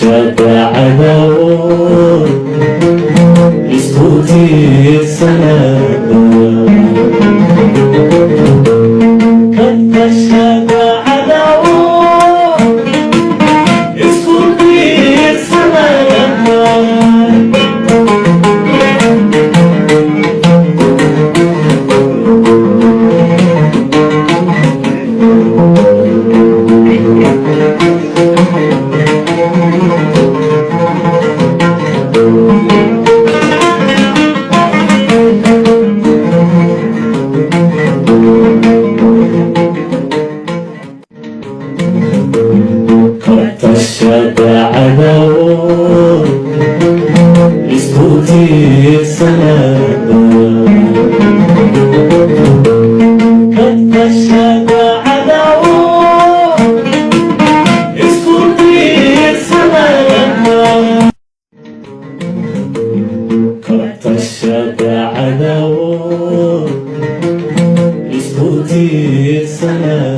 Tashada cadow isku tiirsanaba, ka tashada cadow isku tiirsanaba. Ka tashada cadow isku tiirsanaba, ka tashada cadow isku tiirsanaba, ka tashada cadow isku tiirsanaba.